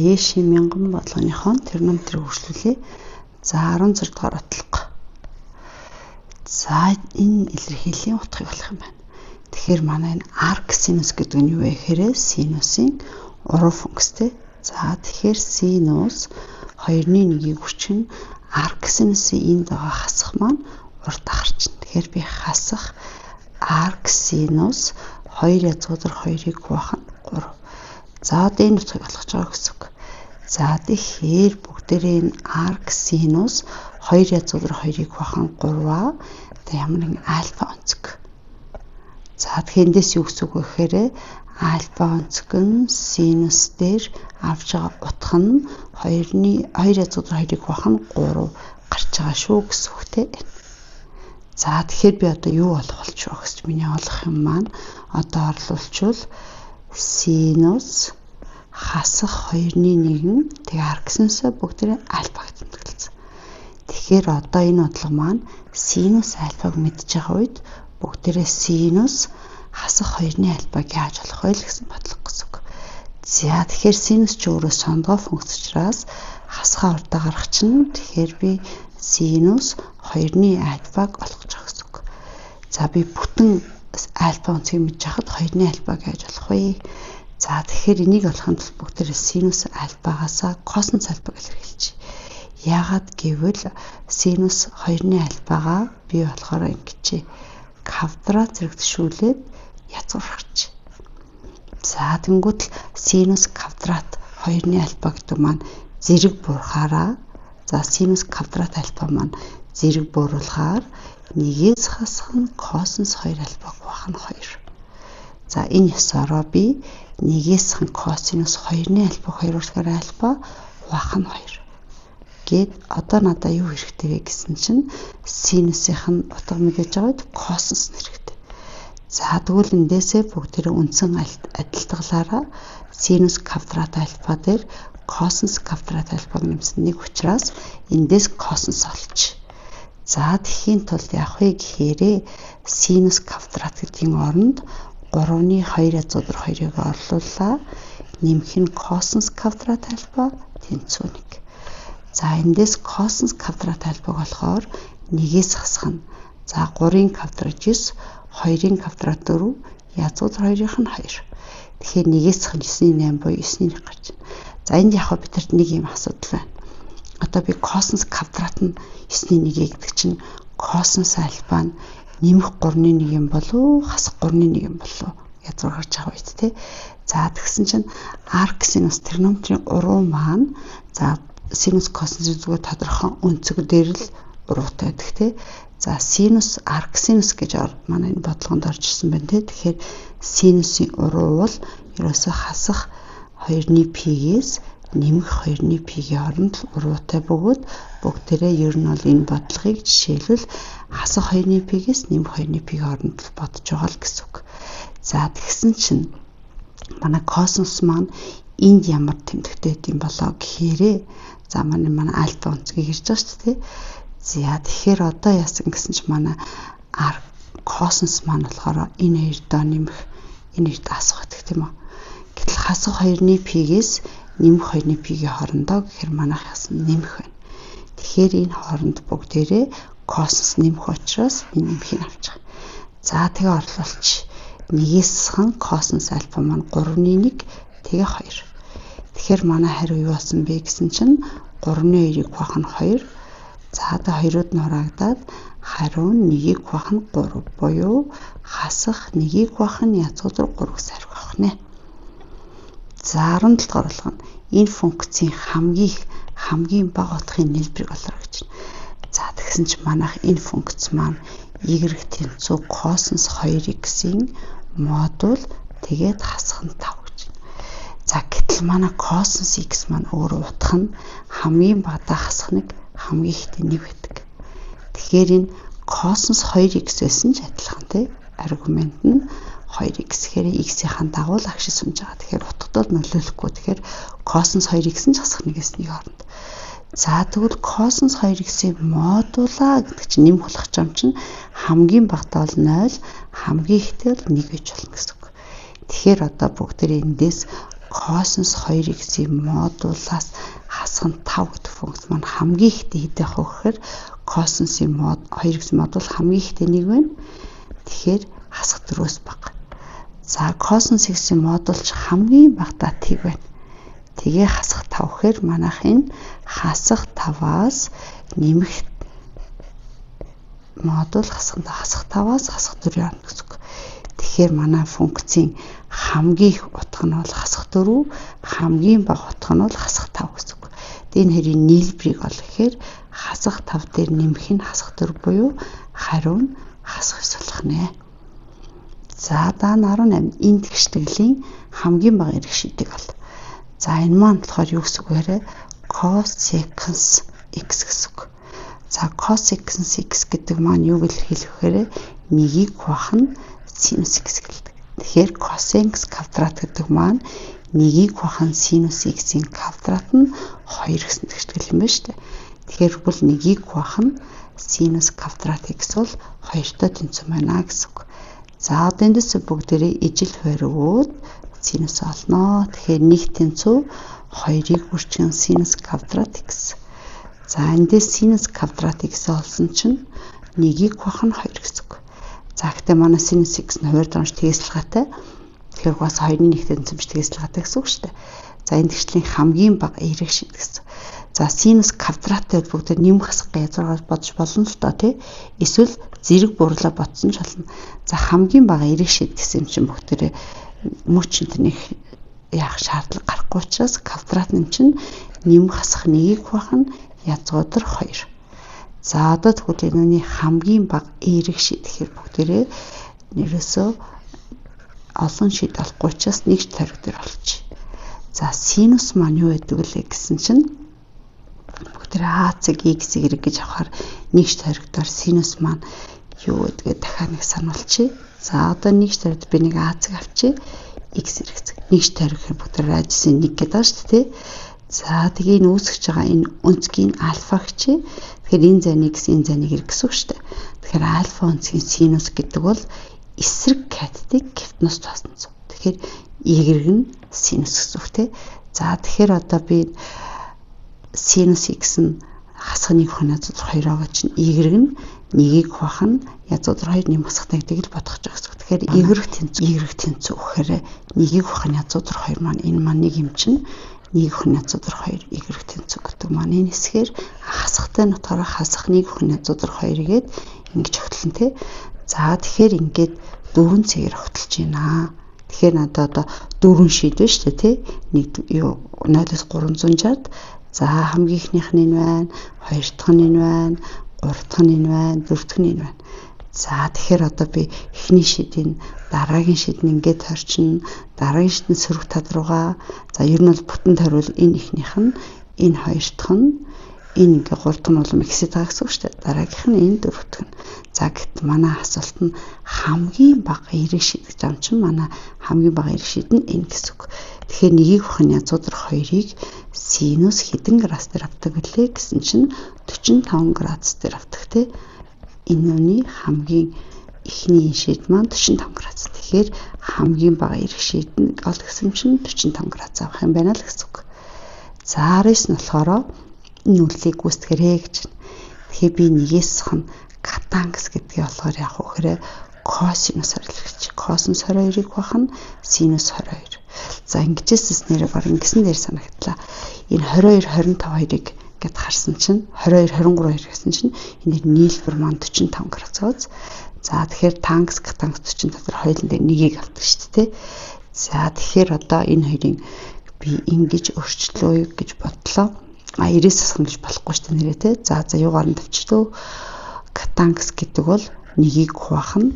Ээшийн мянган бодлогынхон тригонометрийг үргэлжлүүлье. За 16 дугаар бодлого. За энэ илэрхийллийн утгыг олох юм байна. Тэгэхээр манай энэ арк синус гэдэг нь юу вэ гэхээр синусын уруу функцтэй. За тэгэхээр синус 2-ны 1-ийг үрчин арк синусын энд байгаа хасах маань урд гарчна. Тэгэхээр би хасах арк синус 2 язгуур 2-ыг хуваах нь 3. За одоо энэ утгыг олох гэж байгаа гэсэн үг. За тэгэхээр бүгдээрээ энэ арк синус 2 язгуур 2-ыг хуваах нь 3-аа. Одоо ямар нэгэн альфа өнцөг. За тэгэхээр эндээс юу гэсэн үг вэ гэхээр альфа өнцөг нь синус дээр авч байгаа утга нь 2-ны 2 язгуур 2-ыг хуваах нь 3 гарч байгаа шүү гэсэн үгтэй. За тэгэхээр би одоо юу олох болчих вэ гэж миний олох юм маань одоо орлуулчвал синус хасах 2-ны 1 тэгээ арксинусаа бүгдээрээ альфа гэж тэмдэглэсэн. Тэгэхээр одоо энэ бодлого маань синус альфаг мэдж байгаа үед бүгдээрээ синус хасах 2-ны альфаг яаж олох вэ гэсэн бодлого гэсэн үг. За тэгэхээр синус чи өөрөө сондгой функц учраас хасхаа урдаа гаргах чинь тэгэхээр би синус 2-ны альфаг олох гэж байгаа гэсэн үг. За би бүтэн альфа өнцгийг мэдж хахад 2-ны альфаг яаж олох вэ? За тэгэхээр энийг олохын тулд бүгдээрээ синус альфагаасаа косинус альфаг илэрхийлж. Яагаад гэвэл синус 2-ны альфагаа би болохоор ингэж квадрат зэрэгтшүүлээд язгуурч. За тэнгуут л синус квадрат 2-ны альфа гэдэг маань зэрэг буурахаараа за синус квадрат альфа маань зэрэг бууруулахаар нэгээс хасах нь косинус 2 альфа хуваах нь 2. За энэ ёсороо би нэгээс хан косинус 2-ны альфа 2 болохоор альфа хуваах нь 2. Гээд одоо надаа юу хэрэгтэй вэ гэсэн чинь синусынх нь утга мэдээж байгаа үед косинус нь хэрэгтэй. За тэгвэл эндээсээ бүгдээрээ үндсэн адилтгалаараа синус квадрат альфа дээр косинус квадрат альфаг нэмсэн нэг учраас эндээс косинус олч. За тэгэхийн тулд яах вэ гэхээр синус квадрат гэдгийн оронд 3-ны 2 язгуур 2-ыг орлууллаа. Нэмэх нь косинус квадрат альфа тэнцүү 1. За эндээс косинус квадрат альфаг болохоор нэгээс хасах нь. За 3-ын квадрат 9, 2-ын квадрат 4, язгуур 2-ынх нь 2. Тэгэхээр нэгээс хасах нь 9-ний 8 буюу 9-ний 1 гарч байна. За энд яг бид нарт нэг юм асуудал байна. Одоо би косинус квадрат нь 9-ний 1 гэдэг чинь косинус альфа нь нэмэх 3-ны 1 юм болов хасах 3-ны 1 юм болов язгуур гарч байгаа үед тий. За тэгсэн чинь арк синус тригонометрийн уруу маань за синус косинусын зүгээр тодорхой өнцөг дээр л уруутай байдаг тий. За синус арк синус гэж манай энэ бодлогонд орж ирсэн байна тий. Тэгэхээр синусын уруу бол ерөөсөө хасах 2-ны пи-гээс нэмэх 2-ны пи-гийн хооронд уруутай бөгөөд бүгдээрээ ер нь бол энэ бодлогыг жишээлбэл хасах 2-ны пи-гээс нэмэх 2-ны пи-гийн хооронд бодож байгаа л гэсэн үг. За тэгсэн чинь манай косинус маань энд ямар тэмдэгтэй байд юм болоо гэхээрээ за манай альфа өнцгийг ирж байгаа шүү дээ. За тэгэхээр одоо яасан гэсэн чинь манай арк косинус маань болохоор энэ хоёр доо нэмэх энэ хоёрт асах гэдэг тийм үү. Гэтэл хасах 2-ны пи-гээс нэмэх 2-ны пи-гийн хоорондоо гэхээр манайх яасан нэмэх байна. Тэгэхээр энэ хооронд бүгдээрээ косинус нэмэх учраас энэ нэмэхийг авч байгаа. За тэгээ орлуулч. Нэгээс хан косинус альфа маань 3-ны 1 тэгээ 2. Тэгэхээр манай хариу юу болсон бэ гэсэн чинь 3-ны 2-ыг хуваах нь 2. За одоо 2-ууд нь хураагдаад хариу нь 1-ийг хуваах нь 3 буюу хасах 1-ийг хуваах нь язгуур 3 гэсэн хариу авах нэ. За 17 дугаар болгоно. Энэ функцийн хамгийн бага утгын нийлбэрийг олоорой гэж байна. За тэгсэн чинь манайх энэ функц маань y тэнцүү косинус 2x-ийн модуль тэгээд хасах нь 5 гэж байна. За гэтэл манай косинус x маань өөрөө утга нь хамгийн багадаа хасах 1, хамгийн ихтэй 1 байдаг. Тэгэхээр энэ косинус 2x байсан ч адилхан тий. Аргумент нь 2x гэхээр x-ийн дагуу л агшиж сунж байгаа. Тэгэхээр утгад бол нөлөөлөхгүй. Тэгэхээр косинус 2x нь ч хасах 1-ээс 1 хооронд. За тэгвэл косинус 2x-ийн модулаа гэдэг чинь нэмэх болох юм чинь хамгийн багадаа бол 0, хамгийн ихтэй бол 1 гэж болно гэсэн үг. Тэгэхээр одоо бүгдээрээ эндээс Косинус 2x-ийн модулаас хасах нь 5 гэдэг функц маань хамгийн ихтэй хэд байх вэ гэхээр косинусын мод 2x модуль хамгийн ихтэй 1 байна. Тэгэхээр хасах 4-өөс бага. За косинус x-ийн модуль ч хамгийн багадаа тэг байна. Тэгээ хасах 5 гэхээр манайх энэ хасах 5-аас нэмэх модуль хасах 5-аас хасах 4 явна гэсэн үг. Тэгэхээр манай функцийн хамгийн их утга нь бол хасах 4, хамгийн бага утга нь бол хасах 5 гэсэн үг. Тэгээ энэ хоёрын нийлбэрийг ол гэхээр хасах 5 дээр нэмэх нь хасах 4 буюу хариу нь хасах 9 болох нэ. За даа 18 энэ тэгштгэлийн хамгийн бага эрэг шийдэг ол. За энэ маань болохоор юу гэсэн үг вэ? Cosecant x гэсэн үг. За cosecant x гэдэг маань юу илэрхийлэх вэ? Нэгийг хуваах нь синус x гэлдэг. Тэгэхээр cosec квадрат гэдэг маань нэгийг хуваах нь синус x-ийн квадрат нь 2 гэсэн тэгштгэл юм байна шүү дээ. Тэгэхээр бол нэгийг хуваах нь синус квадрат x бол 2-той тэнцвэн байна гэсэн үг. За одоо эндээс бүгдээрээ ижил хуваар өгөөд синус олноо. Тэгэхээр 1 тэнцүү 2-ыг үрчин синус квадрат x. За эндээс синус квадрат x олсон чинь нэгийг хуваах нь 2 гэсэн үг. За гэхдээ манай синус x нь хуваар драмж тгээсэлгээтэй. Тэгэхээр бас 2-ны 1-тэй тэнцвэмж тгээсэлгээтэй гэсэн үг шүү дээ. За энэ тэгшлийн хамгийн бага эерэг шид гэсэн. За синус квадраттай бүгд нэмэх хасах язгуураар бодож болно л доо тий. Эсвэл зэрэг бурлаа бодсон ч болно. За хамгийн бага эерэг шид гэсэн юм чинь бүгдээрээ мөчөнд нэг яах шаардлага гарахгүй учраас квадрат нь чинь нэмэх хасах нэгийг хуваах нь язгуур 2. За одоо тэгвэл энэний хамгийн бага эерэг шид гэхээр бүгдээрээ ерөөсөө олон шид олохгүй учраас нэг тойрог дээр олчих. За синус маань юу байдаг вэ гэсэн чинь бүгдээрээ а цэг x y гэж авахар нэг тойрогдоор синус маань юу гэдгээ дахиад нэг сануулчих. За одоо нэг тойрогт би нэг а цэг авчи x y цэг. Нэг тойрог гэхээр бүгдээрээ радиусын 1 гэдэг байгаа шүү дээ. За тэгээ энэ үүсгэж байгаа энэ өнцгийн альфа гэж. Тэгэхээр энэ зайны x энэ зайны y гэсэн үг шүү дээ. Тэгэхээр альфа өнцгийн синус гэдэг бол эсрэг катетыг гипотенуз тооссон. Тэгэхээр y нь синус гэсэн үг тий. За тэгэхээр одоо би синус x нь хасах 1 хоноо 2 гэж чинь y нь нэгийг хуваах нь язгуур 2 нэмэх хасах гэдгийг л бодох гэж байгаа гэсэн үг. Тэгэхээр y тэнцүү гэхээр нэгийг хуваах нь язгуур 2 маань энэ маань нэг юм чинь 1 хүн язгуур 2 y тэнцүү гэдэг маань энэ хэсгээр хасахтай нь болохоор хасах 1 хүн язгуур 2 гээд ингэж огтлон тий. За тэгэхээр ингээд дөрвөн цэгээр огтолж байна. Тэгэхээр надад одоо дөрвөн шид байна шүү дээ тий. Нэг юу 0-оос 360. За хамгийн ихнийх нь энэ байна, хоёр дахь нь энэ байна, гурав дахь нь энэ байна, дөрөв дахь нь энэ байна. За тэгэхээр одоо би эхний шидийг дараагийн шид нь ингээд торчин, дараагийн шид нь сөрөг тал руугаа. За ер нь бол бүтэн тойрвол энэ эхнийх нь, энэ хоёр дахь нь, энэ ингээ гурав дахь нь улам ихсэж байгаа гэсэн үг шүү дээ. Дараагийнх нь энэ дөрөв дахь нь. За гэт манай асуулт нь хамгийн бага эерэг шид гэж юм чинь манай хамгийн бага эерэг шид нь энэ гэсэн үг. Тэгэхээр нэгийг хөх нь язгуур 2-ыг синус хэдэн градус дээр авдаг вүлээ гэсэн чинь 45 градус дээр авдаг тий. Энэ үний хамгийн эхний шид маань 45 градус. Тэгэхээр хамгийн бага эерэг шид нь ол гэсэн чинь 45 градус авах юм байна л гэсэн үг. За 19 нь болохоор энэ үйлдэлийг гүйцэтгэрэй гэж байна. Тэгэхээр би нэгээс хон катангс гэдгийг болохоор яг үхээр косинусаар илэрхийлж. Косинус 22-ыг хуваах нь синус 22. За ингэжээсээс нэрээ баг ингэсэн дээр санагдлаа. Энэ 22 25 хоёрыг гэд харсан чинь 22 23 2 гэсэн чинь энэ дэр нийлбэр маань 45 градус. За тэгэхээр тангс катангс 45 дээр хоёулын дээр нэгийг авдаг шүү дээ. За тэгэхээр одоо энэ хоёрын би ингэж өөрчлөөе гэж бодлоо. А 90-ээс асах гэж болохгүй шүү дээ нэрээ те. За юугаар нь тавьчлаа. Катангс гэдэг бол нэгийг хуваах нь